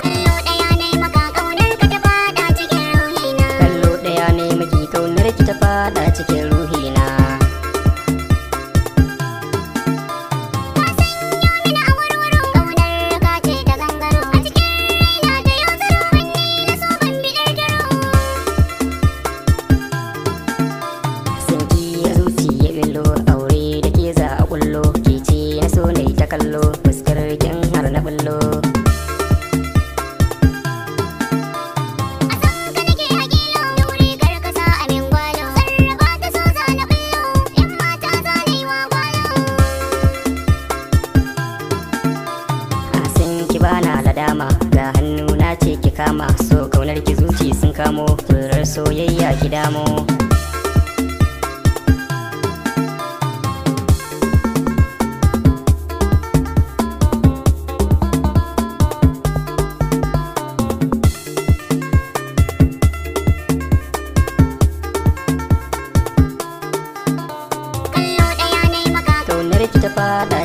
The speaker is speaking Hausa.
Kallo ɗaya ne maka, ƙaunar ka ta fada cikin ruhina. Kallo ɗaya ne maki, kaunar ki ta fada cikin ruhina. Ka sanyo mini a warwaro, ƙaunar ka ce ta gangaro. A cikin raina da yau zaro, hanni na so ban biɗar daro. Sinki a zuciya billo, aure da ke za a kullo, ke ce na so na ta kallo, fuskar kin har na bullo. A san ka nake hakilo, daure kar ka sa amin gwalo. Sarrafa ta so za na bullo, yan mata za na yi wa gwalo. A san ki bana ladama, ga hannu na ce ki kama, so kaunar ki zuci sun kamo, turar soyayya ki damo. Kallo ɗaya ne maka, Kaunar ki ta fada